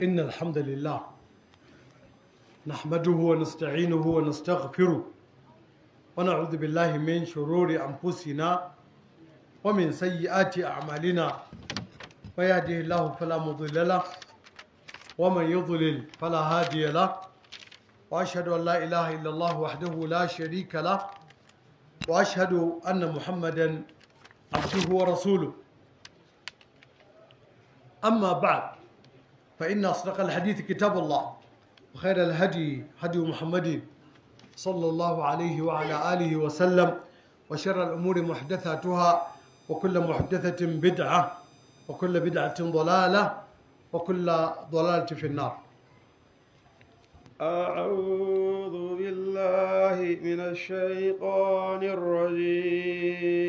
إن الحمد لله نحمده ونستعينه ونستغفره ونعوذ بالله من شرور أنفسنا ومن سيئات أعمالنا، ويهده الله فلا مضل له ومن يضلل فلا هادي له، وأشهد أن لا إله إلا الله وحده لا شريك له، وأشهد أن محمدا عبده ورسوله. أما بعد، فإن أصدق الحديث كتاب الله، وخير الهدي هدي محمد صلى الله عليه وعلى آله وسلم، وشر الأمور محدثاتها، وكل محدثة بدعة، وكل بدعة ضلالة، وكل ضلالة في النار. أعوذ بالله من الشيطان الرجيم.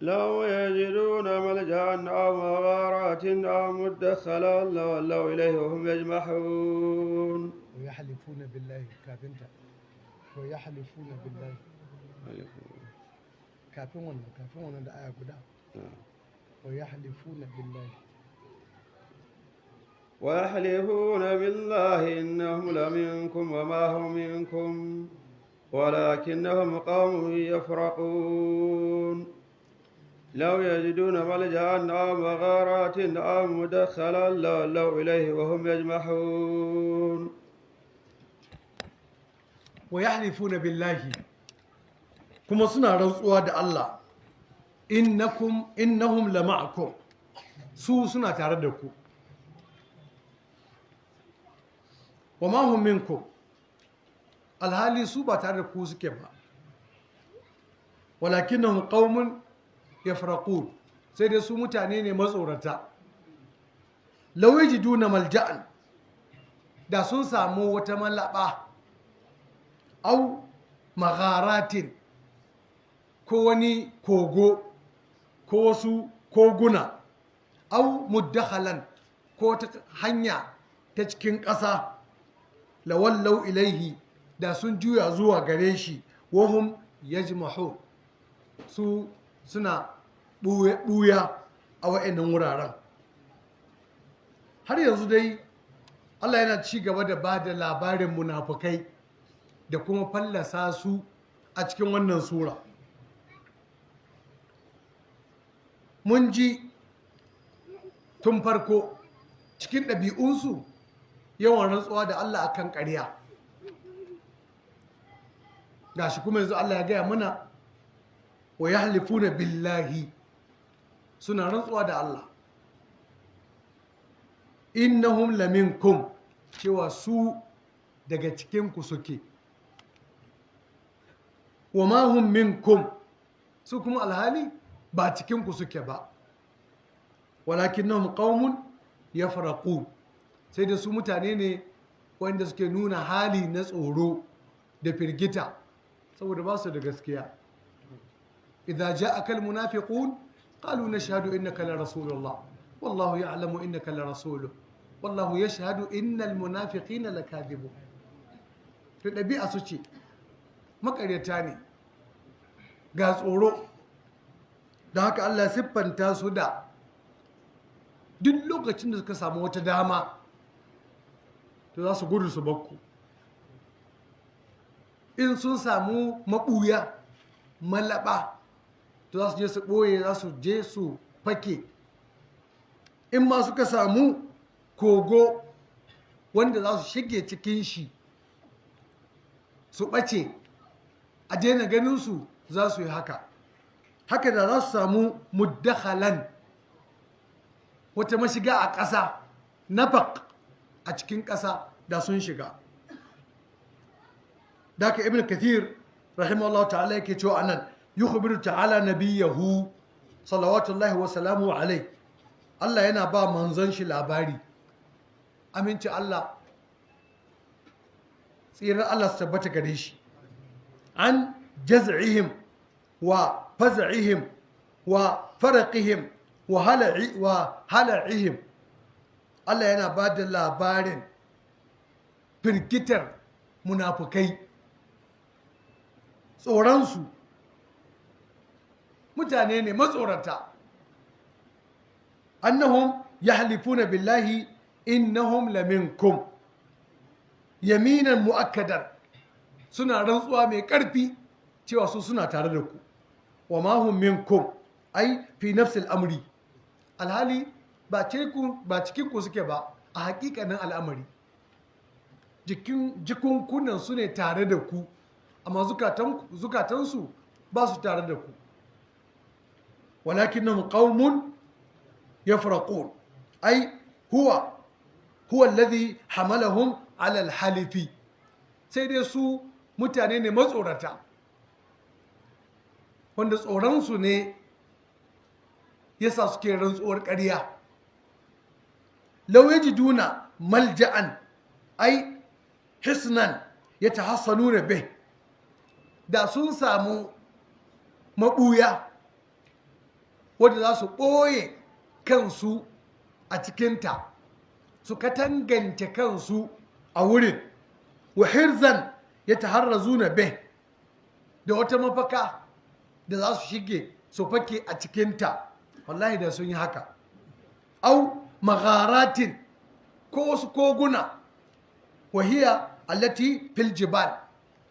لو يجدون ملجأ أو مغارات أو مدخلا لولوا إليه وهم يجمحون. ويحلفون بالله كافنتا، ويحلفون بالله kafin wannan, kafin wannan da aya guda. ويحلفون بالله. ويحلفون بالله إنهم لمنكم وما هم منكم ولكنهم قوم يفرقون. لو يجدون ملجأ أو مغارات أو مدخلا لولوا إليه وهم يجمحون. ويحلفون بالله، kuma suna rantsuwa da Allah, innakum innahum lama'akum, su suna tare da ku, wa ma hum minkum, alhali su ba tare da ku suke ba, walakinnahum qaumun yafraqun, sai dai su mutane ne matsorata. Law yajiduna malja'an, da sun samu wata malaba, au magharatin, ko wani kogo, ko wasu koguna, au muddakhalan, ko ta hanya ta cikin ƙasa, lawallau ilaihi, da sun juya zuwa gare shi, wahum yajmahu, su suna ɓuya a wa'annan wuraren. Har yanzu dai Allah yana ci gaba da ba da labarin munafukai da kuma fallasa su a cikin wannan sura. Mun ji tun farko cikin ɗabi'unsu yawan rantsuwa da Allah akan ƙarya. Gashi kuma yanzu Allah ya gaya mana, wa yahlifuna billahi, suna rantsuwa da Allah, innahum laminkum, cewa su daga cikinku suke, wa ma hum minkum, su kuma alhali ba cikinku suke ba, walakinnahum qaumun yafraqun, sai da su mutane ne wanda suke nuna hali na tsoro da firgita saboda ba su da gaskiya. Idza ja'aka almunafiqun qalu nashhadu innaka la rasulullah wallahu ya'lamu innaka la rasuluhu wallahu yashhadu innal munafiqina lakadibun. To dabi'a su ce makaryata ne, ga tsoro. Da haka Allah ya siffanta su da duk lokacin da suka samu wata dama to za su gudu su bakku. In sun samu maɓuya malaba, to za su je su ɓoye, za su je su fake. In ma suka samu kogo wanda za su shige cikin shi su ɓace a daina ganinsu, za su yi haka. Haka da za su samu muddakhalan, wata mashiga a ƙasa, nafaq a cikin ƙasa, da sun shiga. Da haka Ibn Kathir rahimahullah ta'ala yake cewa anan yukhbiru ta'ala nabiyahu salawatullahi wa salamu alai, Allah yana ba manzon shi labari, aminci Allah tsirar Allah su tabbata gare shi, an jaz'ihim wa faz'ihim wa faraqihim wa hala'ihim. Allah yana ba da labarin firgitar munafukai, tsoronsu, mutane ne matsorata, annahum Yahlifuna billahi innahum laminkum yaminan mu'akkadan, suna rantsuwa mai ƙarfi cewa su suna tare da ku. Wa ma hum minkum ai fi nafsil amri, alhali ba cikin ku suke ba a hakikanin al'amari. Jikunkunan su ne tare da ku, amma zukatansu ba su tare da ku. Walakinnahum qaumun yafraqun, ai huwa huwa alladhi hamalahum ala alhalifi, sai dai su mutane ne matsorata wanda tsoronsu ne yasa suke rantsuwar ƙarya. Law yajiduna malja'an ai hisnan yatahassanuna bih, da sun samu maɓuya wadda za su ɓoye kansu a cikinta, su katangance kansu a wurin, wa hirzan yataharrazuna bih, da wata mafaka da za su shige su fake a cikinta, wallahi da sun yi haka. Au magharatin, ko wasu koguna, wahiya allati fil jibal,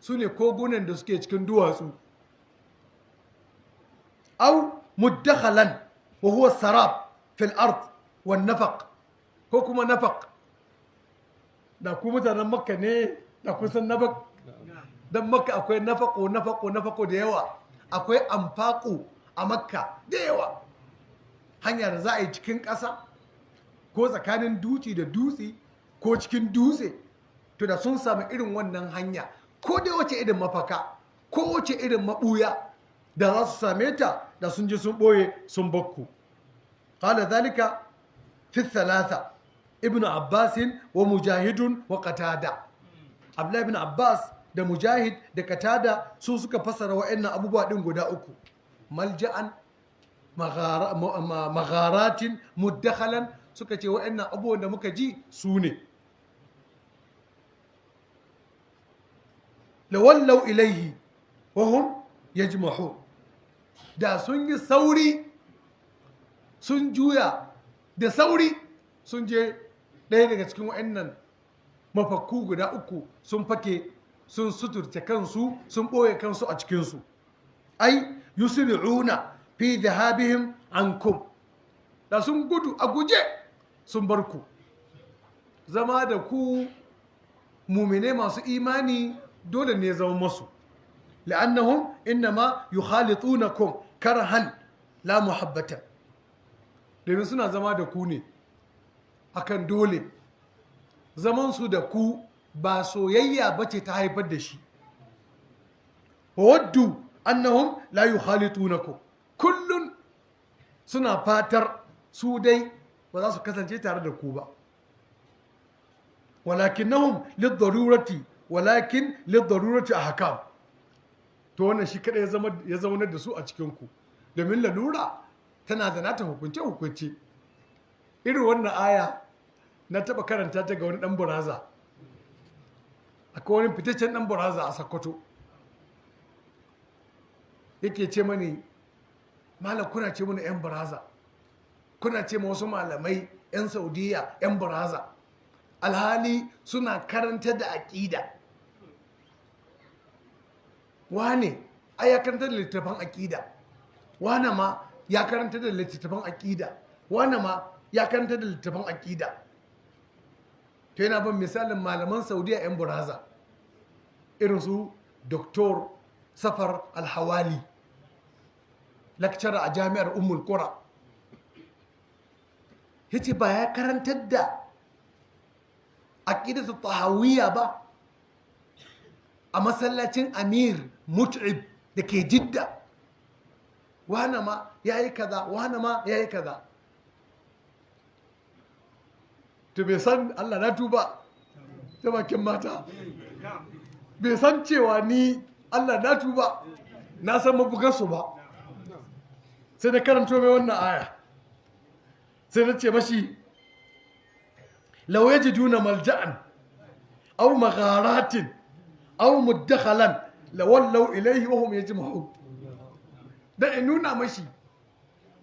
su ne kogunan da suke cikin duwatsu. Au muddakhalan wa huwa sarab fil ard wan nafaq, ko kuma nafaq. Da ku mutanen Makka ne da kun san nafaq, dan Makka akwai nafaqo nafaqo nafaqo da yawa, akwai amfaqo a Makka da yawa. Hanya da za a yi cikin ƙasa ko tsakanin dutse da dutse ko cikin dutse, to da sun samu irin wannan hanya, ko dai wace irin mafaka ko wace irin maɓuya da za su same ta, da sun ji sun ɓoye sun bakku. Qala zalika fi thalatha Ibn Abbas wa Mujahidun wa Qatada. Abdullahi ibn Abbas da Mujahid da Qatada su suka fassara wa'annan abubuwa din guda uku: malja'an, magharatin, muddakhalan. Suka ce wa'annan abubuwan da muka ji su ne. Lawallau ilaihi wa hum yajma'un, da sun yi sauri sun juya da sauri sun je ɗaya daga cikin wa'annan mafakku guda uku, sun fake, sun suturce kansu, sun ɓoye kansu a cikinsu. Ai yusri'una fi dhahabihim ankum, da sun gudu a guje sun bar ku. Zama da ku mumine masu imani dole ne zama masu, la'annahum innama yukhalitunakum karhan la muhabbatan, domin suna zama da ku ne akan dole. Zaman su da ku ba soyayya bace ta haifar da shi. Waddu annahum la yukhalitunakum, kullun suna fatar su dai ba za su kasance tare da ku ba. Walakinnahum lidarurati, walakin lidarurati ahkam. To wannan shi kada ya zaunar da su a cikin ku, domin lalura tana da nata hukunce hukunce. Irin wannan aya na taba karanta ta ga wani dan buraza. Akwai wani fitaccen dan buraza a Sokoto, yake ce mani, malam kuna ce mana yan buraza, kuna ce ma wasu malamai yan Saudiya yan buraza, alhali suna karanta da aƙida. Wane ai ya karanta da littattafan aƙida, wane ma ya karanta da littattafan aƙida, wane ma ya karanta da littattafan aƙida. To yana ban misalin malaman Saudiya yan buraza irin su Dr. Safar Alhawali, lecturer a jami'ar Ummul Qura. Yace ba ya karantar da aqidatu tahawiyya ba a masallacin Amir Mut'ib da ke Jidda. Wane ma yayi kaza, wane ma yayi kaza. To bai san Allah na tuba ta bakin mata, bai san cewa ni Allah na tuba na san mabugarsu ba. Sai na karanto mai wannan aya, sai na ce mashi law yajiduna malja'an aw magharatin aw muddakhalan lawallaw ilayhi wa hum yajma'un. Dan in nuna mashi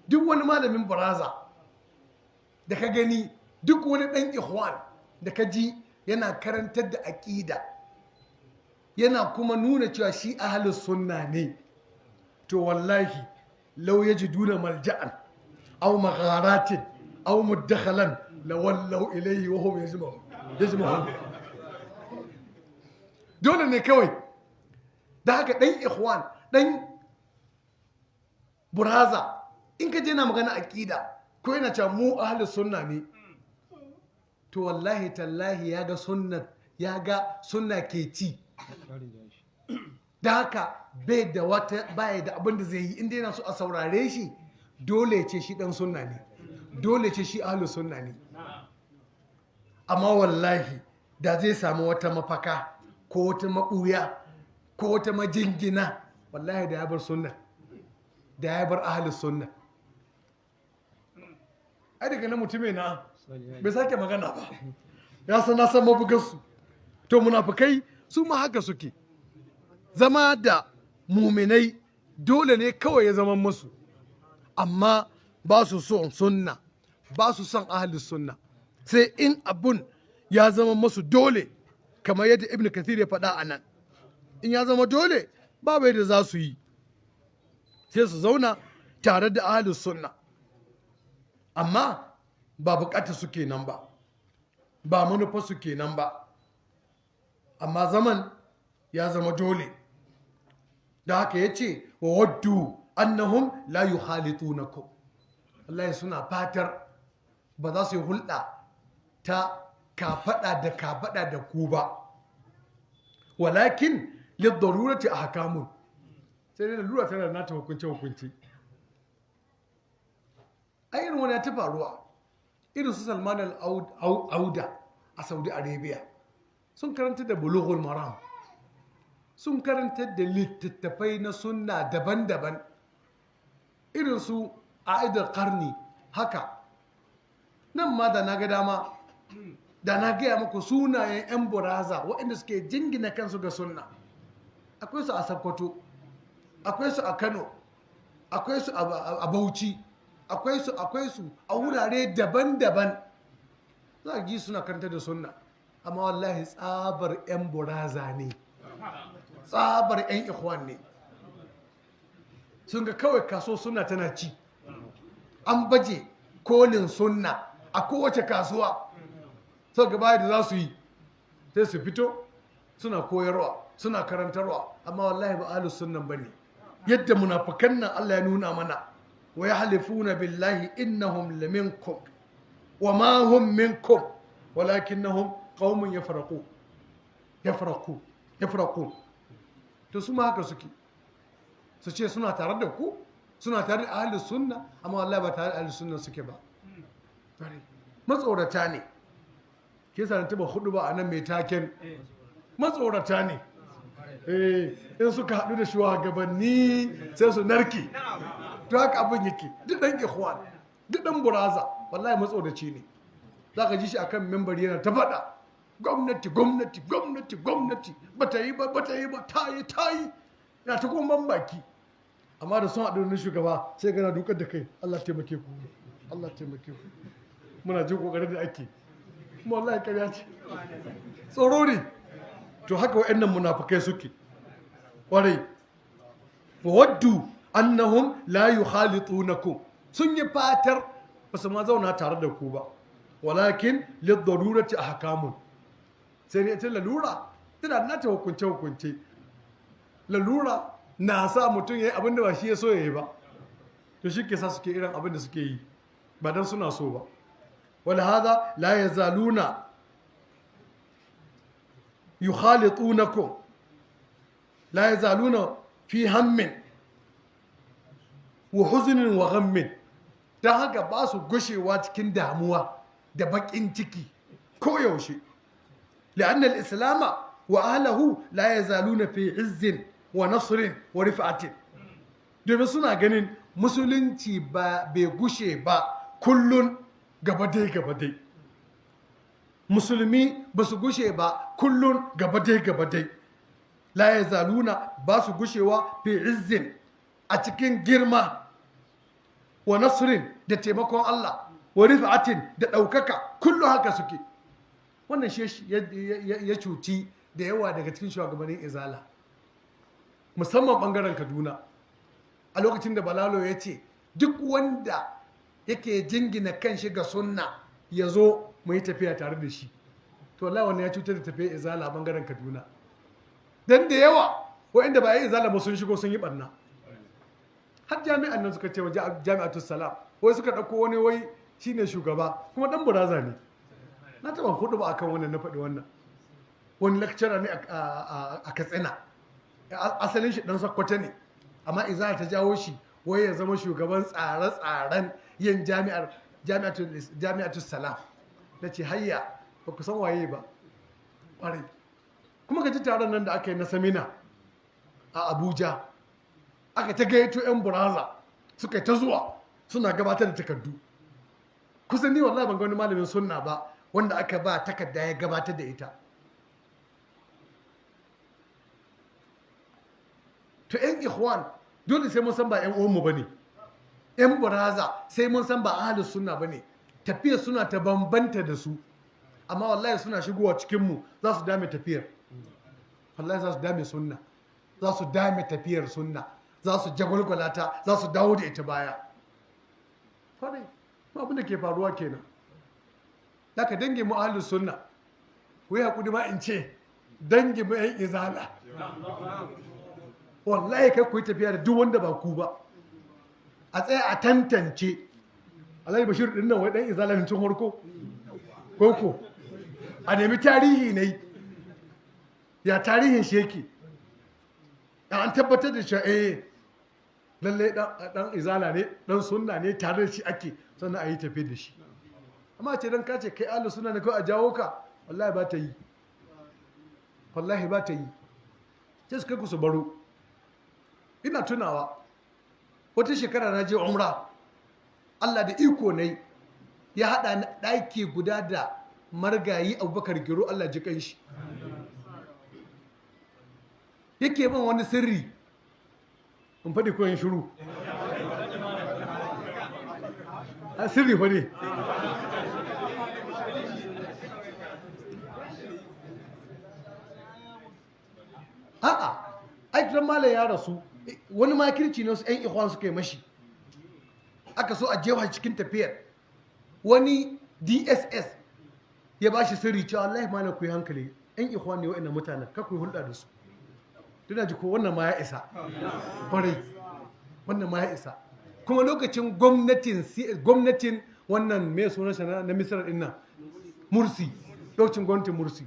duk wani malamin baraza da ka gani, duk wani ɗan ikhwan da ka ji yana karantar da aƙida, yana kuma nuna cewa shi ahlus sunna ne, to wallahi law yajiduna malja'an aw magharatin aw mudakhalan lawallaw ilayhi wa hum yajma'un. Dole ne kawai. Da haka ɗan ikhwan, ɗan buraza, in ka je na magana aƙida ko yana cewa mu ahlus sunna ne, to wallahi tallahi ya ga sunna, ya ga sunna ke ci. Da haka bai da wata, baya da abin da zai yi inda yana so a saurare shi, dole ya ce shi dan sunna ne, dole ce shi ahlus sunna ne. Amma wallahi da zai samu wata mafaka ko wata maɓuya ko wata majingina, wallahi da ya bar sunna, da ya bar ahlus sunna. Ai daga nan mutume na bai sake magana ba, ya san na san mabugarsu. To munafukai su ma haka suke zama da muminai, dole ne kawai ya zama musu, amma ba su son sunna, ba su son ahlus sunna, sai in abun ya zama musu dole, kamar yadda Ibn Kathir ya faɗa a nan. In ya zama dole, babu yadda za su yi, sai su zauna tare da ahlus sunna, amma ba bukatar su kenan ba, ba manufa su kenan ba, amma zaman ya zama dole. Da haka ya ce wa waddu annahum la yukhalitunakum, Allah suna fatar ba za su yi hulɗa ta kafaɗa da kafaɗa da ku ba, walakin lidarurati ahkamun, sai dai lalura tana da nata hukunce hukunce. A irin wani ya ta faruwa, irin su Salman al-Auda a Saudi Arabia sun karanta da Bulughul Maram, sun karanta da littattafai na sunna daban-daban, irin su A'idar Karni. Haka nan ma da na ga dama da na gaya muku sunayen 'yan buraza waɗanda suke jingina kansu ga sunna. Akwai su a Sokoto, akwai su a Kano, akwai su a Bauchi, akwai su a wurare daban-daban. Za a ji suna karanta da sunna, amma wallahi tsabar 'yan buraza ne, tsabar 'yan ikhwan ne. Sun ga kawai kaso sunna tana ci, an baje kolin sunna a kowace kasuwa, sau gaba da za su yi sai su fito suna koyarwa, suna karantarwa, amma wallahi ba ahlus sunnan bane. Yadda munafikan nan Allah ya nuna mana, wa yahlifuna billahi innahum laminkum wa ma hum minkum walakinnahum qaumun yafraqu yafraqu yafraqu. To su ma haka suke, su ce suna tare da ku, suna tare da ahlus sunna, amma wallahi ba tare da ahlus sunna suke ba. Matsorata ne. Ke sa taba hudu ba a nan mai taken matsorata ne. In suka haɗu da shugabanni sai su narke. To haka abin yake, duk ɗan ikhwan, duk ɗan buraza wallahi matsoraci ne. Za ka ji shi akan membari yana ta faɗa, gwamnati gwamnati gwamnati gwamnati bata yi ba, bata yi ba, ta yi ta yi, yana ta kuma baki. Amma da sun haɗu da shugaba sai gana dukar da kai, Allah taimake ku, Allah taimake ku, muna jin kokarin da ake, kuma wallahi ƙarya ce, tsoro ne. To haka wa'annan munafukai suke ƙwarai. Waddu annahum la yukhalitunakum, sun yi fatar ba su ma zauna tare da ku ba, walakin lidarurati ahkamun, sai ne ita lalura tana nata hukunce hukunce. Lalura na sa mutum ya yi abin da ba shi ya so ya yi ba, to shi ke sa suke irin abin da suke yi ba don suna so ba. ولهذا لا يزالون يخالطونكم، لا يزالون في هم وحزن وغم. Dan haka ba su gushewa cikin damuwa da baƙin ciki koyaushe. لأن الإسلام وأهله لا يزالون في عز ونصر ورفعة. Domin suna ganin musulunci ba bai gushe ba, kullun gaba dai gaba dai. Musulmi ba su gushe ba, kullun gaba dai gaba dai. La yazaluna, ba su gushewa, fi izzin, a cikin girma, wa nasrin, da taimakon Allah. Wa rif'atin, da ɗaukaka, kullu haka suke. Wannan shi ya cuci da yawa daga cikin shugabannin Izala, musamman bangaren Kaduna, a lokacin da Balalo ya ce duk wanda yake jingina kan shi ga sunna ya zo mu yi tafiya tare da shi. To wallahi wannan ya cutar da tafiyar Izala a bangaren Kaduna, dan da yawa waɗanda ba yi Izala ba sun shigo sun yi barna. Har jami'an nan suka ce wa Jami'atu Salam, wai suka ɗauko wani wai shine shugaba, kuma ɗan buraza ne. Na taɓa hudu ba akan wannan, na faɗi wannan. Wani lecturer ne a Katsina, asalin shi ɗan Sokoto ne, amma Izala ta jawo shi wai ya zama shugaban tsare-tsaren yin jami'ar Jami'atu Salam. Na ce hayya, ba ku san waye ba. Ƙwarai. Kuma ka ji taron nan da aka yi na samina a Abuja, aka ta gayyato 'yan buraza, suka ta zuwa suna gabatar da takardu. Kusan ni wallahi ban ga wani malamin sunna ba wanda aka ba takarda ya gabatar da ita. To 'yan Ikhwan dole sai mun san ba 'yan uwanmu ba ne, 'yan buraza sai mun san ba ahalus sunna ba ne. Tafiyar suna ta bambanta da su, amma wallahi suna shigowa cikinmu za su dame tafiyar. Wallahi za su dame sunna, za su dame tafiyar sunna, za su jagwalgwala ta, za su dawo da ita baya. Kwarai, ma abin da ke faruwa kenan. Daga dangi mu ahlus sunna, ku yi hakuri ma in ce dangi mu 'yan Izala, wallahi kai ku yi tafiya da duk wanda ba ku ba. A tsaya a tantance. Alhaji Bashir din nan wai dan Izala ne tun farko koko a nemi tarihi ne, ya tarihin shi yake, an tabbatar da cewa eh lalle dan Izala ne, dan sunna ne, tare da shi ake, sannan a yi tafi da shi. Amma ce dan ka ce kai ahlus sunna ne kawai a jawo ka, wallahi ba ta yi, wallahi ba ta yi. Sai su kai ku su baro. Ina tunawa wata shekara na je umra, Allah da iko ne ya haɗa ɗaki guda da margayi Abubakar Giro, Allah ji kanshi. Yake ban wani sirri, in faɗi ko in shiru? A sirri fa ne. A'a, ai dan malam ya rasu, wani makirci ne wasu 'yan Ikhwan suka yi mashi. Aka so a jefa cikin tafiyar. Wani DSS ya ba shi sirri cewa wallahi malam ku yi hankali, 'yan Ikhwan ne wa'annan mutanen, kar ku yi hulɗa da su. Tuna ji ko wannan ma ya isa. Kwarai, wannan ma ya isa. Kuma lokacin gwamnatin wannan mai sunan shi na Misra din nan, Mursi, lokacin gwamnatin Mursi,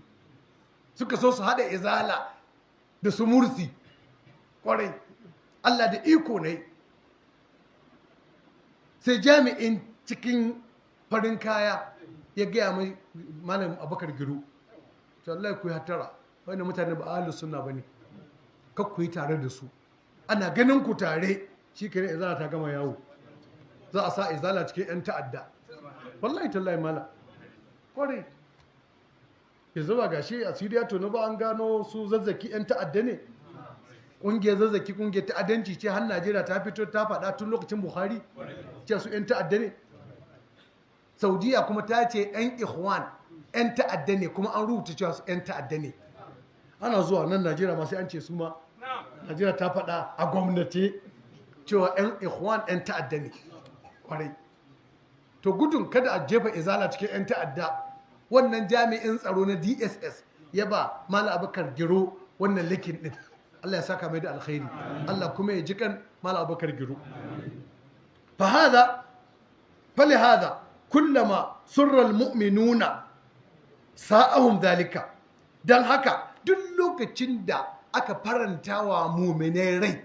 suka so su haɗa Izala da su Mursi. Kwarai, Allah da iko ne. Sai jami'in cikin farin kaya ya gaya mai malam Abubakar Giro, to Allah ku yi hattara, wannan mutane ba ahlus sunna bane, kar ku yi tare da su. Ana ganin ku tare, shi kenan Izala ta gama yawo, za a sa Izala cikin 'yan ta'adda. Wallahi tallahi mala. Kwarai. Yanzu ba gashi a Siriya to na ba an gano su Zazzaki 'yan ta'adda ne. Ƙungiyar Zazzaki ƙungiyar ta'addanci ce, har Najeriya ta fito ta faɗa tun lokacin Buhari ce su 'yan ta'adda ne. Saudiya kuma ta ce 'yan Ikhwan 'yan ta'adda ne, kuma an rubuta cewa su 'yan ta'adda ne. Ana zuwa nan Najeriya ma sai an ce su ma. Najeriya ta faɗa a gwamnati cewa 'yan Ikhwan 'yan ta'adda ne. Kwarai. To gudun kada a jefa Izala cikin 'yan ta'adda, wannan jami'in tsaro na DSS ya ba Malam Abubakar Giro wannan likin din. Allah ya saka mai da alkhairi, Allah kuma ya jikan Malam Abubakar Giro. Fa hada fali hada kullama surra almu'minuna sa'ahum dhalika. Dan haka duk lokacin da aka faranta wa mu'minai rai,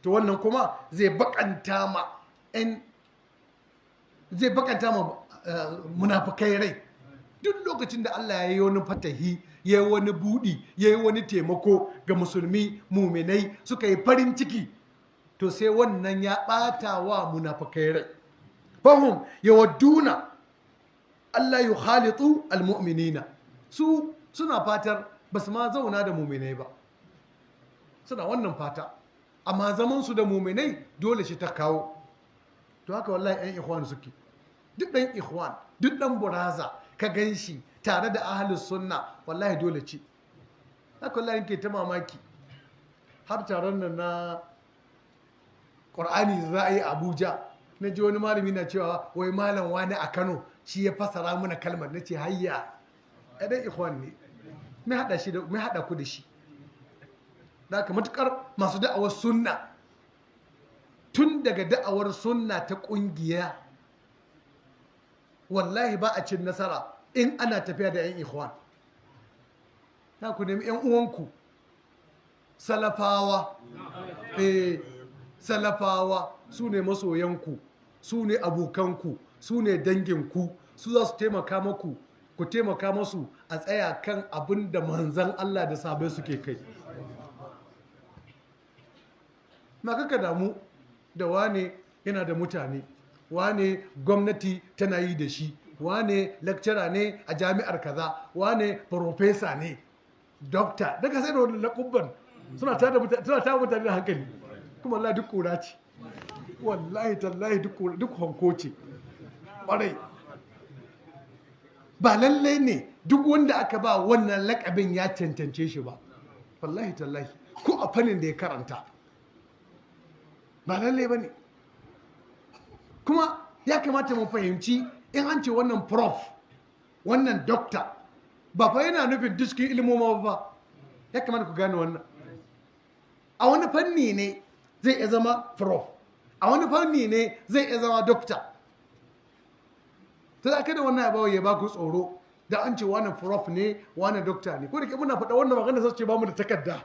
to wannan kuma zai bakanta ma zai bakanta ma munafikai rai. Duk lokacin da Allah ya yi wani fatahi, ya yi wani buɗi, ya yi wani taimako ga musulmi muminai suka yi farin ciki, to sai wannan ya ɓata wa munafikai rai. Fahum yawadduna Allah yukhalitu almu'minina. Su suna fatar ba su ma zauna da muminai ba, suna wannan fata, amma zaman su da muminai dole shi ta kawo. To haka wallahi 'yan Ikhwan suke. Duk ɗan ikhwan, duk ɗan buraza ka gan shi tare da ahlus sunna, wallahi dole ce. Haka wallahi ke ta mamaki har taron nan na Qur'ani za a yi Abuja, na ji wani malami na cewa wai malam wani a Kano shi ya fasara mana kalmar. Na ce hayya, ɗan ikhwan ne, mai haɗa shi da mai haɗa ku da shi? Da haka matukar masu da'awar sunna, tun daga da'awar sunna ta ƙungiya, wallahi ba a cin nasara in ana tafiya da 'yan ikhwan. Na ku nemi 'yan uwanku salafawa, salafawa su ne masoyanku, su ne abokanku, su ne danginku, su za su taimaka maku, ku taimaka masu a tsaya kan abin da manzan Allah da sabai suke kai. Ma kaka damu da wane yana da mutane, wane gwamnati tana yi da shi, wane lecturer ne a jami'ar kaza, wane professor ne, doctor, daga sai da wani lakubban suna tada mutane da hankali. Kuma wallahi duk kura ce, wallahi tallahi duk hanko ce. Ƙwarai ba lallai ne duk wanda aka ba wannan lakabin ya cancance shi ba, wallahi tallahi, ko a fannin da ya karanta ba lallai ba ne. Kuma ya kamata mu fahimci in an ce wannan prof, wannan doctor, ba fa yana nufin duk cikin ilimoma ba. Ya kamata ku gane wannan. A wani fanni ne zai iya zama prof, a wani fanni ne zai iya zama doctor. Ta za ka da wannan abawa ya ba ku tsoro da an ce wannan prof ne, wannan doctor ne. Ko da ke muna faɗa wannan magana sai ce ba mu da takarda,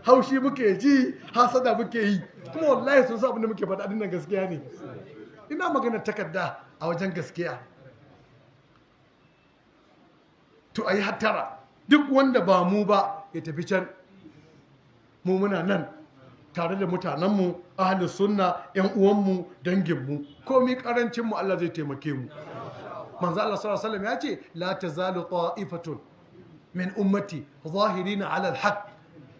haushi muke ji, hasada muke yi, kuma wallahi sun sa abin da muke faɗa dinnan gaskiya ne. Ina magana takarda a wajen gaskiya. To ayi hattara, duk wanda ba mu ba ya tafi can, mu muna nan tare da mutanenmu ahlus sunna, yan uwanmu, danginmu, komai karancin mu Allah zai taimake mu. Manzo Allah sallallahu alaihi wasallam ya ce la tazalu ta'ifatun min ummati zahirina ala alhaq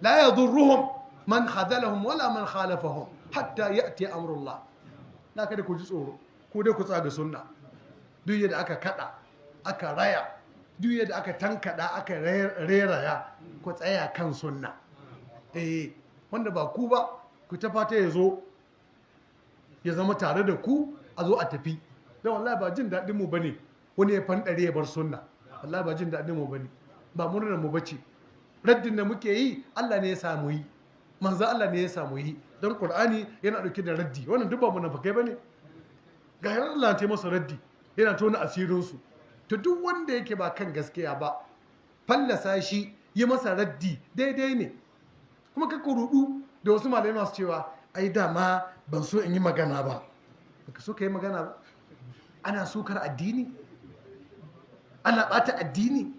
la yadurruhum man khadalahum wala man khalafahum hatta ya'ti amrullah. Na kada ku ji tsoro, ku dai ku tsaga sunna. Duk yadda aka kada aka raya, duk yadda aka tankada aka reraya, ku tsaya kan sunna. Wanda ba ku ba ku ta fata ya zo ya zama tare da ku, a zo a tafi. Don wallahi ba jin daɗin mu bane wani ya fanɗare ya bar sunna, wallahi ba jin daɗin mu bane, ba murnar mu bace. Raddin da muke yi Allah ne ya samu yi, manzo Allah ne ya samu yi, don Qur'ani yana ɗauke da raddi. Wannan duk ba munafikai bane, ga yaran Allah ta masa raddi, yana tona asirin su. To duk wanda yake ba kan gaskiya ba, fallasa shi, yi masa raddi daidai ne. Kuma ka rudu da wasu malamai masu cewa ai dama ban so in yi magana ba. Baka so ka yi magana ba? Ana sukar addini, ana bata addini,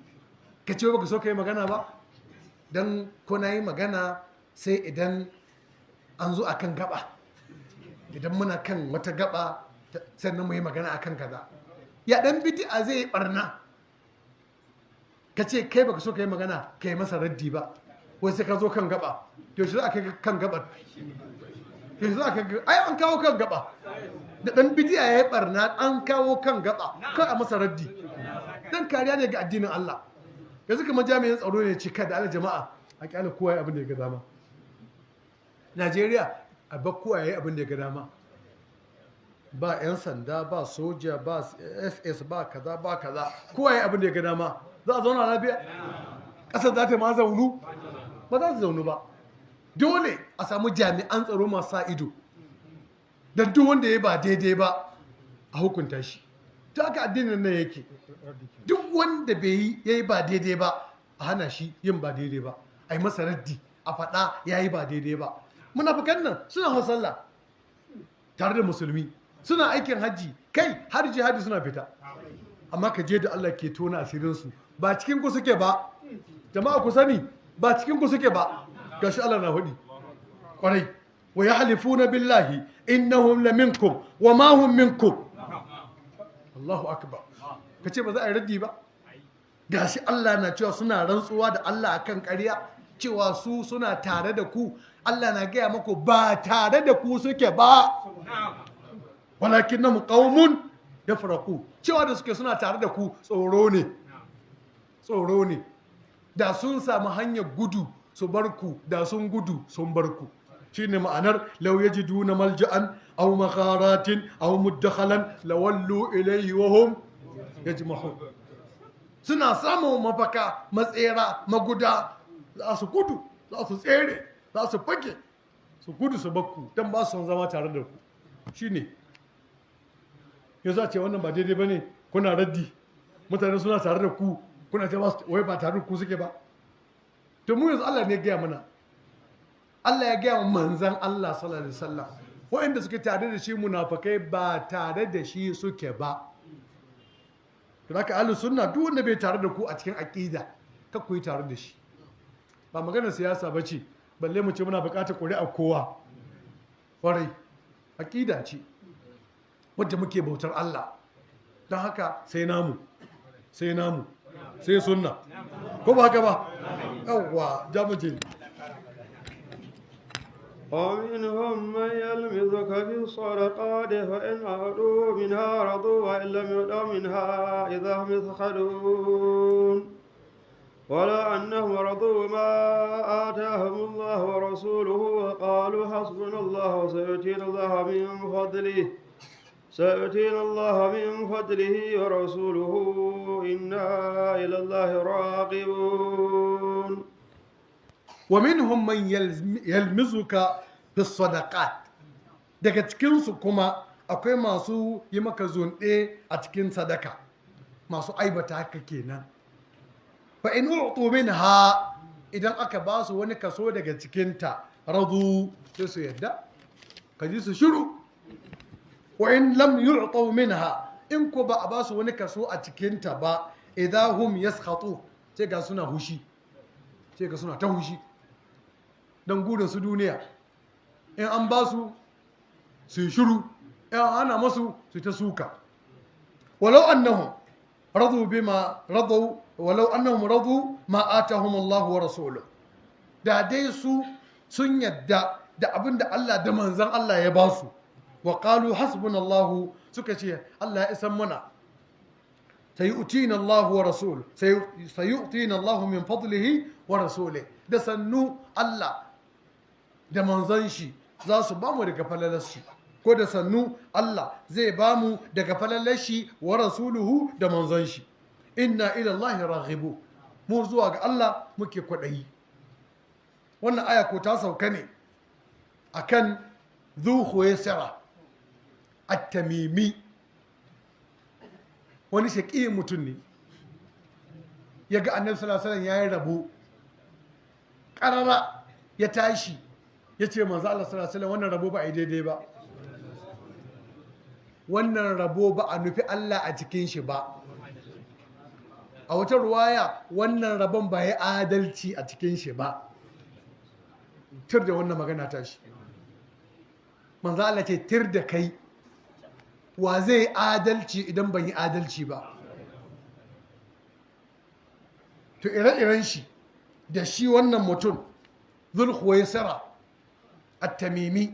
ka ce baka so ka yi magana ba? Don ko na yi magana sai idan an zo akan gaba, idan muna kan wata gaba sannan mu yi magana akan kaza. Ya dan bid'a zai yi barna, ka ce kai baka so ka yi magana ka yi masa raddi ba, wai sai ka zo kan gaba. Yaushe za a kai kan gaba? Yaushe za a kai? Ai an kawo kan gaba da dan bidiya ya yi barna, an kawo kan gaba kai a masa raddi, dan kariya ne ga addinin Allah. Yanzu kamar jami'in tsaro ne ce kada ala jama'a a kyale kowa ya abin da ya ga dama. Najeriya a bar kowa ya yi abin da ya ga dama, ba 'yan sanda, ba soja, ba SS, ba kaza ba kaza, kowa ya yi abin da ya ga dama. Za a zauna lafiya? Ƙasar za ta ma zaunu? Ba za su zaunu ba. Dole a samu jami'an tsaro masu sa ido, don duk wanda ya ba daidai ba a hukunta shi. Ta haka addinin nan yake, duk wanda bai yi ya yi ba daidai ba a hana shi yin ba daidai ba, a yi masa raddi, a faɗa ya yi ba daidai ba. Munafukan nan suna hau sallah tare da musulmi, suna aikin hajji, kai har jihadi suna fita, amma ka je da Allah ke tona asirinsu. Ba cikin ku suke ba jama'a, ku sani ba cikin ku suke ba. Gashi Allah na faɗi kwarai, wa yahlifuna billahi innahum laminkum wa ma hum minkum. Allahu akbar. Kace ba za a yi raddi ba? Gashi Allah na cewa suna rantsuwa da Allah akan ƙarya cewa su suna tare da ku. Allah na gaya maku ba tare da ku suke ba, walakinnahum qaumun yafraqu. Cewa da suke suna tare da ku tsoro ne, tsoro ne. Da sun samu hanyar gudu su bar ku, da sun gudu sun bar ku. Shine ma'anar law yajiduna malja'an aw magharatin aw mudakhalan lawallu ilayhi wa hum yajmahun. Suna samun mafaka, matsera, maguda, za su gudu, za su tsere, za su fake, su gudu su bakku don ba su son zama tare da ku. Shine yanzu a ce wannan ba daidai bane, kuna raddi, mutane suna tare da ku, kuna ce wai ba tare da ku suke ba. To mu yanzu Allah ne ya gaya mana, Allah ya gaya wa manzan Allah sallallahu alaihi wasallam waɗanda suke tare da shi munafakai ba tare da shi suke ba. To haka ahlus sunna duk wanda bai tare da ku a cikin aqida, kar ku yi tare da shi. Ba maganar siyasa bace, balle mu ce muna buƙatar ƙuri'a kowa. Kwarai, aqida ce wadda muke bautar Allah. Don haka sai namu, sai namu, sai sunna. Ko ba haka ba? Yawwa, jamuje. ومنهم من يلمزك في الصدقات فإن أعطوا منها رضوا وإن لم يعطوا منها إذا هم يسخطون. ولا أنهم رضوا ما آتاهم الله ورسوله وقالوا حسبنا الله سيؤتينا الله من فضله، سيؤتينا الله من فضله ورسوله إنا إلى الله راغبون. ومنهم من يلمزك في الصدقات. Daga cikinsu kuma akwai masu yi maka zunɗe a cikin sadaka, masu aibata haka kenan. Fa in u'tu minha, idan aka ba su wani kaso daga cikinta, radu, sai su yadda, ka ji su shiru. Wa in lam yu'tu minha, in ko ba a ba su wani kaso a cikinta ba, idza hum yaskhatu, sai ga suna hushi, sai ga suna ta hushi don gudun su duniya. In an ba su su yi shiru, in an hana masu su ta suka. Walau annahum radu bima radu, walau annahum radu ma atahum Allah wa rasuluhu, da dai su sun yadda da abin da Allah da manzon Allah ya ba su. Wa qalu hasbunallahu, suka ce Allah ya isan mana. Sayu'tina Allah wa rasuluhu, sayu'tina Allah min fadlihi wa rasulihi, da sannu Allah da manzon shi za su bamu daga falalar shi, ko da sannu Allah zai bamu daga falalar shi wa rasuluhu da manzon shi. Inna ila Allah raghibu, mu zuwa ga Allah muke kwaɗayi. Wannan aya ko ta sauka ne akan Dhu Khuwaisira At-Tamimi, wani shaƙiyin mutum ne. Ya ga Annabi sallallahu alaihi wasallam yayi rabo ƙarara, ya tashi ya ce manzo Allah sallallahu alaihi wasallam wannan rabo ba a yi daidai ba, wannan rabo ba a nufi Allah a cikin shi ba. A wata ruwaya wannan rabon ba ya adalci a cikin shi ba. Tir da wannan magana tashi. Manzo Allah ce tir da kai, wa zai adalci idan ban yi adalci ba? To ire-iren shi da shi wannan mutum Dhul Khuwaisira At-Tamimi,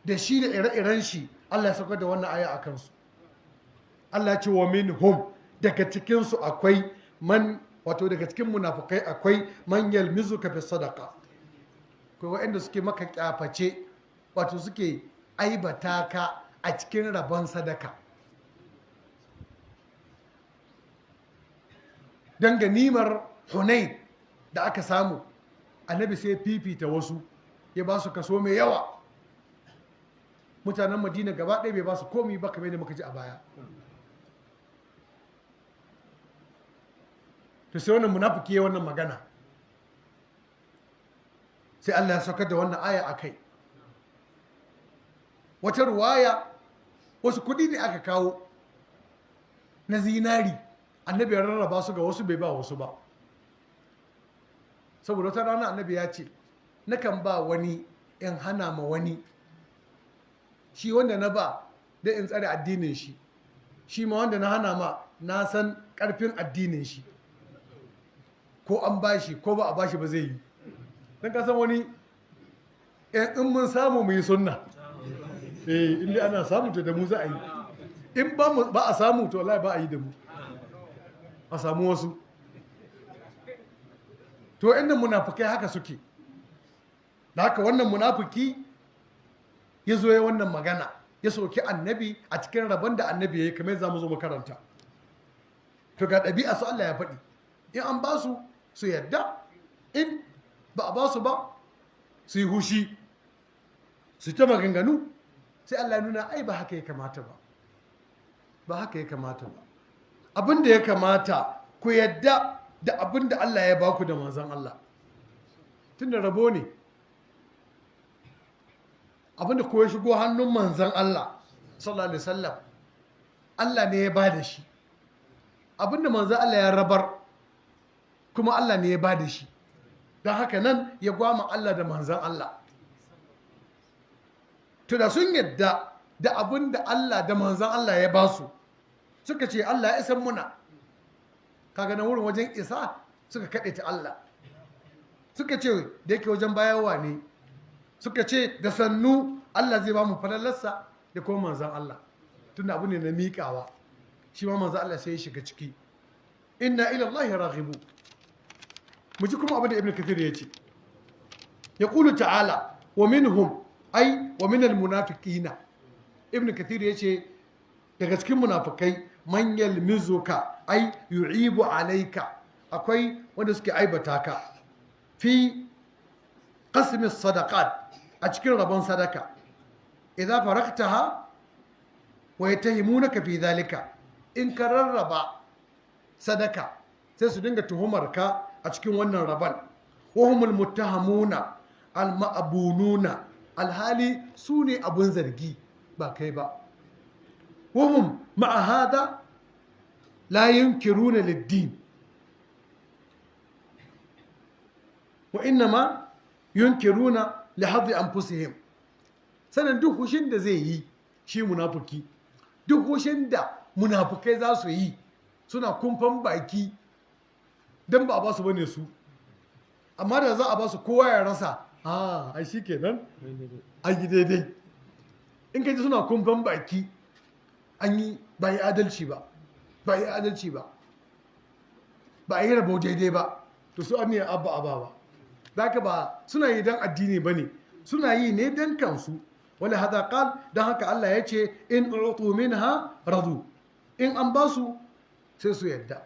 da shi da ire-iren shi Allah ya saukar da wannan aya a kansu. Allah ya ce wa minhum, daga cikin su akwai man, wato daga cikin munafukai akwai man yalmizuka fi sadaqa, akwai waɗanda suke maka kyaface, wato suke aibata ka a cikin rabon sadaka. Don ganimar Hunain da aka samu, Annabi sai fifita wasu, ya ba su kaso mai yawa. Mutanen Madina gaba ɗaya bai ba su komi ba, kamar yadda muka ji a baya. To sai wannan munafiki ya wannan magana, sai Allah ya saukar da wannan aya a kai. Wata ruwaya, wasu kuɗi ne aka kawo na zinari, Annabi ya rarraba su ga wasu bai ba wasu ba. Saboda wata rana Annabi ya ce nakan ba wani in hana ma wani, shi wanda na ba dai in tsare addinin shi, shi ma wanda na hana ma na san karfin addinin shi, ko an bashi ko ba a bashi ba zai yi. Don ka san wani in mun samu mu yi sunna, eh inda ana samu to da mu za a yi. In ba a samu to wallahi ba a yi da mu, a samu wasu. To inda munafukai haka suke. Da haka wannan munafiki ya zo ya wannan magana, ya soki annabi a cikin rabon da annabi ya yi, kamar za mu zo makaranta. To ga ɗabi'a su Allah ya faɗi, in an ba su su yadda, in ba a ba su ba su yi hushi, su ta maganganu. Sai Allah ya nuna ai ba haka ya kamata ba, ba haka ya kamata ba. Abin da ya kamata ku yadda da abin da Allah ya baku da manzon Allah, tunda rabo ne. Abin da ko ya shigo hannun manzon Allah sallallahu alaihi wasallam, Allah ne ya ba da shi. Abin da manzon Allah ya rabar kuma Allah ne ya ba da shi. Don haka nan ya gwama Allah da manzon Allah. To da sun yadda da abin da Allah da manzon Allah ya ba su, suka ce Allah ya isan muna. Kaga nan wurin wajen isa suka kaɗe ta Allah. Suka ce da yake wajen bayarwa ne, suka ce da sannu Allah zai ba mu falalarsa da kuma manzon Allah, tunda abu ne na miƙawa. Shi ma manzon Allah sai ya shiga ciki. Inna ila Allah raghibu. Mu ji kuma abin da Ibn Kathir ya ce. Ya qulu ta'ala wa minhum ay wa minal munafiqina. Ibn Kathir ya ce daga cikin munafikai man yalmizuka ay yu'ibu alayka, akwai wanda suke aibata ka fi qasmi sadaqat, a cikin rabon sadaka. Idza faraqtaha wa yatahimunaka fi dhalika, in ka rarraba sadaka sai su dinga tuhumar ka a cikin wannan rabon. Wa humul muttahamuna al ma'bununa, alhali su ne abun zargi ba kai ba. Wahum ma'a hada la yunkiruna lid-din, wa innama yunkiruna li hadhi anfusihim. Sanan duk hushin da zai yi shi munafiki, duk hushin da munafukai za su yi suna kumfan baki don ba a ba su bane su, amma da za a ba su kowa ya rasa, a ai shikenan an yi daidai. In ka ji suna kumfan baki an yi ba yi adalci ba, ba yi adalci ba, ba yi rabo daidai ba, to su an ne abba abba ba. Zaka ba suna yi don addini ba ne, suna yi ne don kansu. Wala hada qal, don haka Allah ya ce in utu minha radu, in an ba su sai su yadda,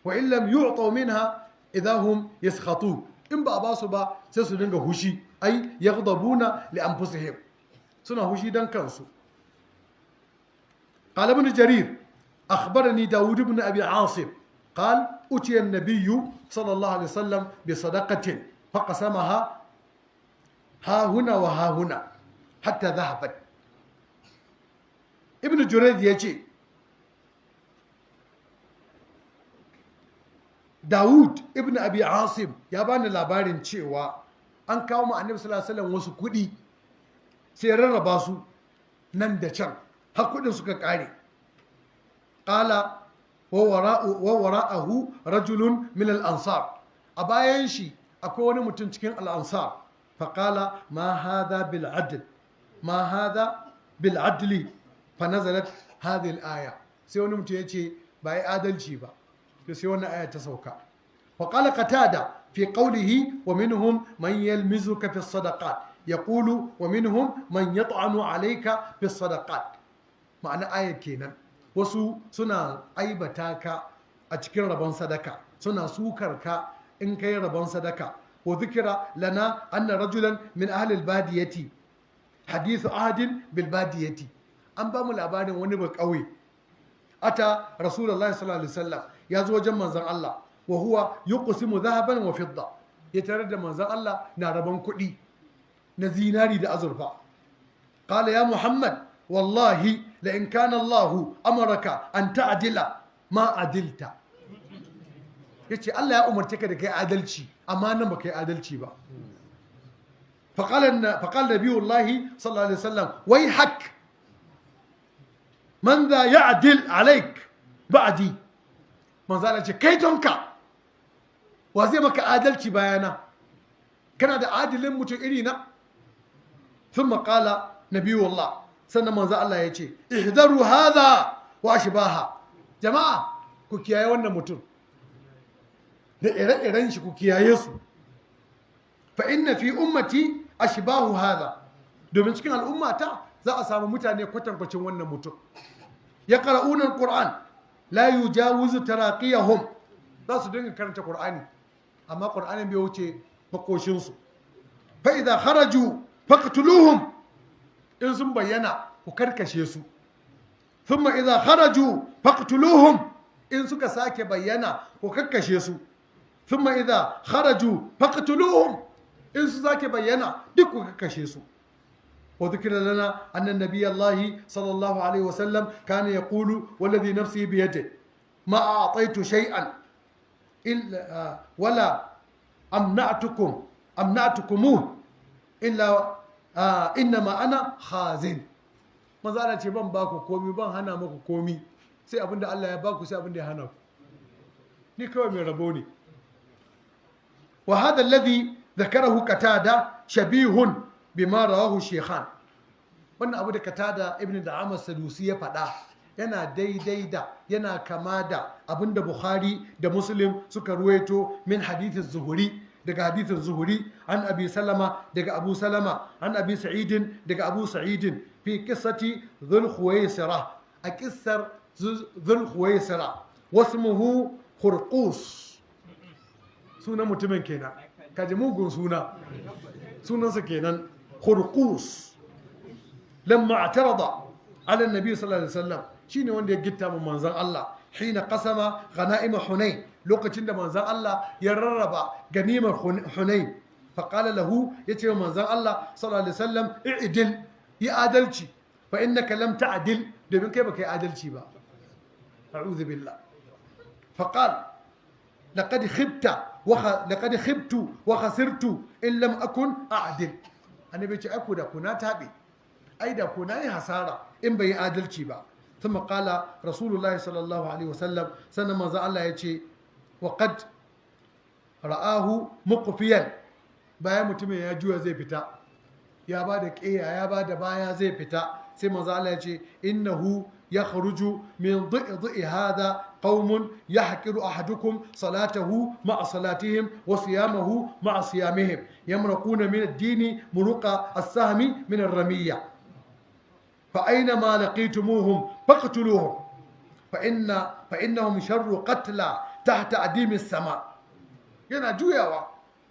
wa in lam yu'tu minha idha hum yaskhatu, in ba a ba su ba sai su dinga hushi, ai yaghdabuna li anfusihim, suna hushi don kansu. قال ابن جرير أخبرني داود بن أبي عاصم قال أتي النبي صلى الله عليه وسلم بصدقة فقسمها ها هنا وها هنا حتى ذهبت. ابن جرير يجي داود ابن أبي عاصم يا بani labarin cewa an kawo ma annabi sallallahu alaihi wasallam wasu kuɗi sai rarraba su nan da can har kuɗin suka ƙare. Ƙala wa wara'ahu rajulun min al-ansar, a bayan shi akwai wani mutum cikin al-ansar. Faƙala ma hadha bil adl, ma hadha bil adli, fa nazalat hadhihi al-aya. Sai wani mutum yace ba yi adalci ba, to sai wannan aya ta sauka. Wa qala Qatada fi qawlihi wa minhum man yalmizuka fi sadaqat, yaqulu wa minhum man yat'anu alayka fi sadaqat. Ma'ana ayar kenan, wasu suna aibata ka a cikin rabon sadaka, suna sukar ka in kai rabon sadaka. Wa dhikra lana anna rajulan min ahli al-badiyati hadithu ahadin bil badiyati, an ba mu labarin wani ba kauye ata rasulullahi sallallahu alaihi wasallam, ya zo wajen manzon Allah, wa huwa yuqsimu dhahaban wa fidda, ya tarar da manzon Allah na rabon kuɗi na zinari da azurfa. Qala ya Muhammad wallahi la in kana Allah amaraka an ta'dila ma adilta. Yace Allah ya umarce ka da kai adalci, amma nan ba kai adalci ba. Faqala nabiyullahi sallallahu alaihi wasallam wai hak man za ya'dil alaik ba'di. Manzo Allah ce kai tonka, wa zai maka adalci bayana? Kana da adilin mutum iri na? Thumma qala nabiyullah, sannan manzo Allah ya ce ihdaru hadha wa ashbaha. Jama'a, ku kiyaye wannan mutum da ire-iren shi, ku kiyaye su. Fa inna fi ummati ashbahu hadha, domin cikin al'ummata za a samu mutane kwatankwacin wannan mutum. Ya qara'una al-Qur'an la yujawizu taraqiyahum, za su dinga karanta Qur'ani amma Qur'anin bai wuce makoshin su. Fa idza kharaju faqtuluhum, in sun bayyana ku karkashe su. Thumma idza kharaju faqtuluhum, in suka sake bayyana ku karkashe su. Thumma idza kharaju faqtuluhum, in su sake bayyana duk ku karkashe su. وذكر لنا أن النبي الله صلى الله عليه وسلم كان يقول والذي نفسي بيده ما أعطيت شيئا إلا ولا أمنعتكموه إلا إنما أنا خازن. Maza ana ce ban baku komi, ban hana muku komi, sai abinda Allah ya baku, sai abinda ya hana ku, ni kawai mai rabo ne. Wa hadha alladhi dhakarahu Qatada shabihun bima rawahu Shaykhan. Wannan abu da Qatada ibn Da'ama Sadusi ya faɗa yana daidai da, yana kama da abinda Bukhari da Muslim suka ruwaito min hadithin Zuhuri, daga hadithin Zuhuri, an Abi Salama, daga Abu Salama, an Abi Sa'idin, daga Abu Sa'idin, fi qissati Dhul Khuwaisira, a qissar Dhul Khuwaisira, wasmuhu Khurqus, sunan mutumin kenan, kaji mugun suna, sunansa kenan Khurqus. Lamma i'tarada ala nabi sallallahu alaihi wasallam, shine wanda ya gitta mu manzon Allah hina qasama ghanaim Hunain, lokacin da manzon Allah ya rarraba ganimar Hunain. Fa qala lahu, yace wa manzon Allah sallallahu alaihi wasallam i'dil, yi adalci, fa innaka lam ta'dil, domin kai baka yi adalci ba. A'udhu billah. Fa qala laqad khibta wa laqad khibtu wa khasirtu in lam akun a'dil. Annabi ce ai ko da kuna tabe, ai da ko nayi hasara in bai yi adalci ba. Thumma qala Rasulullahi sallallahu alaihi wasallam, sannan manzo Allah ya ce wa qad ra'ahu muqfiyan, bayan mutumin ya juya zai fita, ya ba da ƙeya, ya ba da baya zai fita, sai manzo Allah ya ce innahu yakhruju min dhi'i hadha qaumun yahqiru ahadukum salatahu ma'a salatihim wa siyamahu ma'a siyamihim yamraquna min ad-dini muruqa as-sahmi min ar-ramiyya fa aynama laqitumuhum faqtuluhum fa inna fa innahum sharru qatla tahta adimi as-sama. Yana juyawa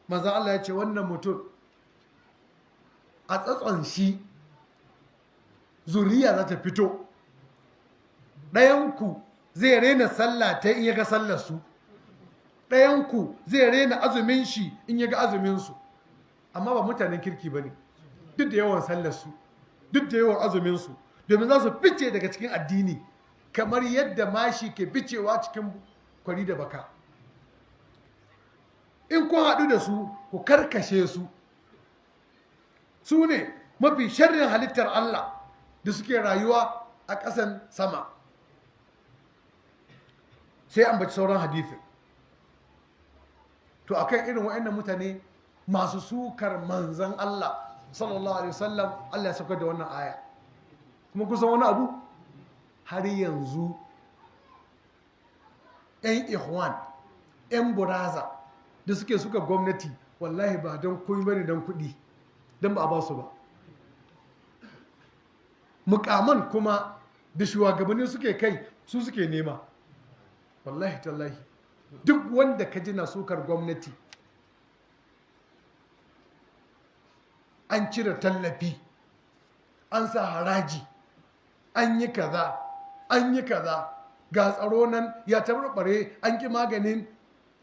manzo Allah ya ce wannan mutum a tsatson shi zuriya za ta fito, ɗayanku zai rena sallah ta in ya ga sallar su, ɗayanku zai rena azumin shi in ya ga azumin su, amma ba mutanen kirki ba ne, duk da yawan sallar su, duk da yawan azumin su, domin za su fice daga cikin addini kamar yadda mashi ke ficewa cikin kwari da baka. In kun haɗu da su ku karkashe su. Su ne mafi sharrin halittar Allah da suke rayuwa a ƙasan sama. Sai an baci sauran hadithin. To akan irin wa'annan mutane masu sukar manzan Allah sallallahu alaihi wasallam, Allah ya saukar da wannan aya. Kuma kusan wani abu, har yanzu 'yan ikhwan, 'yan buraza da suke suka gwamnati, wallahi ba don koyi bane, don kuɗi, don ba a ba su ba. Mukaman kuma da shugabanni suke kai su suke nema. Wallahi tallahi, duk wanda ka ji na sukar gwamnati, an cire tallafi, an sa haraji, an yi kaza, an yi kaza, ga tsaro nan ya tabarbare, an ki maganin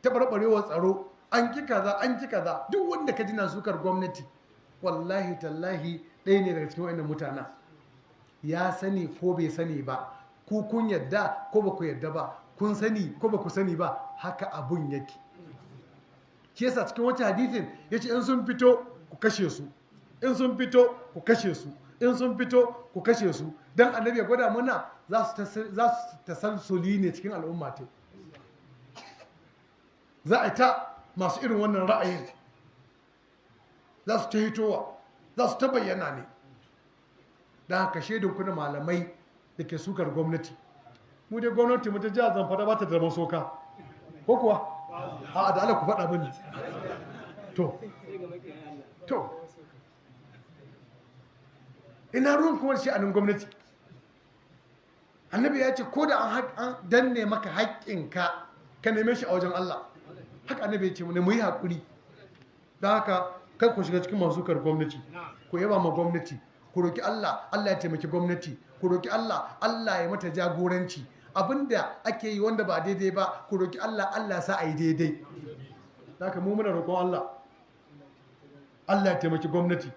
tabarbarewar tsaro, an ki kaza, an ki kaza. Duk wanda ka ji na sukar gwamnati, wallahi tallahi ɗaya ne daga cikin wa'annan mutanen. Ya sani ko bai sani ba, ku kun yadda ko ba ku yadda ba, kun sani ko ba ku sani ba, haka abun yake. Shi yasa cikin wancan hadisin yace in sun fito ku kashe su, in sun fito ku kashe su, in sun fito ku kashe su, dan annabi ya gwada mana za su tasalsuli ne cikin al'umma ta. Za a ta masu irin wannan ra'ayin za su ta hitowa, za su ta bayyana ne. Don haka shaidun kuna malamai da ke sukar gwamnati, Mu dai gwamnati mu ta jihar Zamfara ba ta da masoka, ko kuwa? A da Allah ku faɗa mini. To ina ruwan kuma shi a nan gwamnati? Annabi ya ce ko da an danne maka haƙƙinka ka neme shi a wajen Allah. Haka annabi ya ce mu yi haƙuri. Don haka kar ku shiga cikin masu sukar gwamnati, ku yaba ma gwamnati, ku roki Allah, Allah ya taimaki gwamnati, ku roki Allah, Allah ya mata jagoranci. Abinda ake yi wanda ba daidai ba, ku roki Allah, Allah sa a yi daidai. Don haka mu muna roƙon Allah, Allah ya taimaki gwamnati.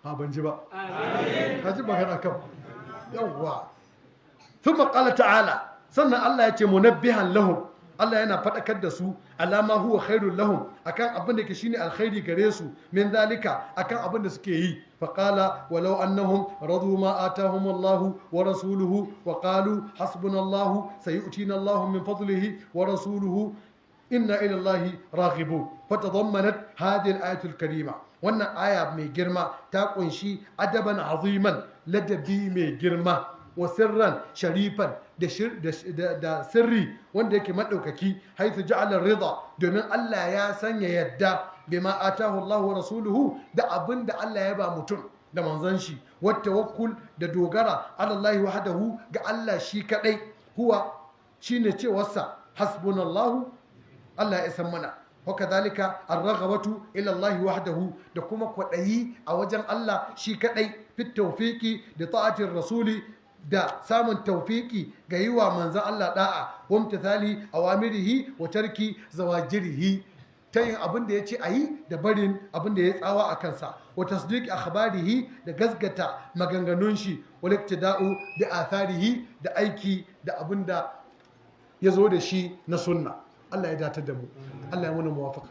Ha, ban ji ba. Ka ji magana kan yawwa. Thumma qala ta'ala, sannan Allah ya ce munabbihan lahum, Allah yana faɗakar da su alama huwa khairul lahum, akan abin da ke shine alkhairi gare su, min zalika, akan abin da suke yi. Faqala walau annahum radu ma atahum Allah wa rasuluhu wa qalu hasbunallahu sayu'tina Allah min fadlihi wa rasuluhu inna ila Allah raghibun. Fatadammanat hadhihi al-ayatu al-karima, wannan aya mai girma ta kunshi adaban aziman, ladabi mai girma, wa sirran sharifan, da sirri wanda yake maɗaukaki, haithu ja'ala rida, domin Allah ya sanya yadda, bima atahu Allah wa rasuluhu, da abin da Allah ya ba mutum da manzon shi, wa tawakkul, da dogara, ala Allah wahdahu, ga Allah shi kadai, huwa shine cewarsa hasbunallahu, Allah ya san mana. Wakadhalika ar-raghabatu ila Allah wahdahu, da kuma kwaɗayi a wajen Allah shi kadai, fit tawfiqi da ta'atir rasuli, da samun taufiki ga yi wa manzan Allah da'a, wa imtithali awamirihi wa tarki zawajirihi, ta yin abin da ya ce a yi da barin abin da ya tsawa a kansa, wa tasdiq akhbarihi, da gasgata maganganun shi, wa iktida'u bi atharihi, da aiki da abin da ya zo da shi na sunna. Allah ya datar da mu, Allah ya muna muwafaqa.